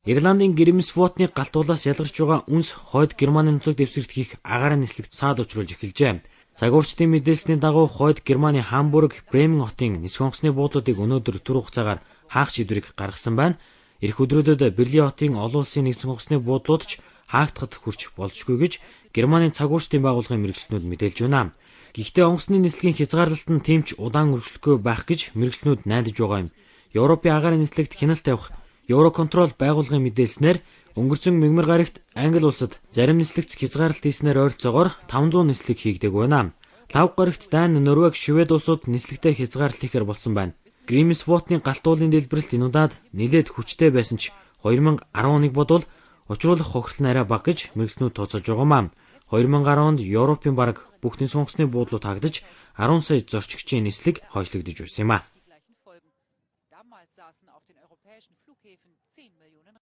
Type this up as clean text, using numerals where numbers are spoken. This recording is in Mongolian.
Ирландын Гримсвотны галт уулаас ялгарч байгаа үнс хойд Германы нутаг дэвсгэрт хийх агаарын нислэгт саад учруулж эхэлжээ. Цагуурчдын мэдээлсний дагуу хойд Германы Хамбург, Бремен хотын нисэх онгоцны буудлуудыг өнөөдөр түр хугацаагаар хаах шийдвэрийг гаргасан байна. Ирэх өдрүүдэд Берлин хотын олон улсын нэгдсэн онгоцны буудлууд ч хаагдахад хүрч болзошгүй гэж Германы цагуурчдын байгууллагын мэргэжилтнүүд мэдээлж байна. Гэхдээ онгоцны нислэгийн хязгаарлалт нь тийм ч удаан үргэлжлэхгүй байх гэж мэргэжилтнүүд найдаж байгаа юм. Европын агаарын нислэгт хяналт тавих Евроконтрол байгууллагын мэдээлснээр өнгөрсөн мягмар гарагт Англи улсад зарим нислэгт хязгаарлалт хийснээр ойролцоогоор 500 нислэг хийгдэг байна. Лав гарагт Дани, Норвег, Швед улсууд нислэгтэй хязгаарлалт хийхээр болсон байна. Гримсвотны галт уулын дэлбэрэлт энэ удаад нэлээд хүчтэй байсан ч 2011 бодвол учруулах хохирол нь арай бага гэж мэргэжилтнүүд тооцоолж байгаа юм. 2010 онд Европын бараг бүх нисэх онгоцны буудлууд хаагдаж 10 сая зорчигчийн нислэг хойшлогдож байсан юм а. Damals saßen auf den europäischen Flughäfen 10 Millionen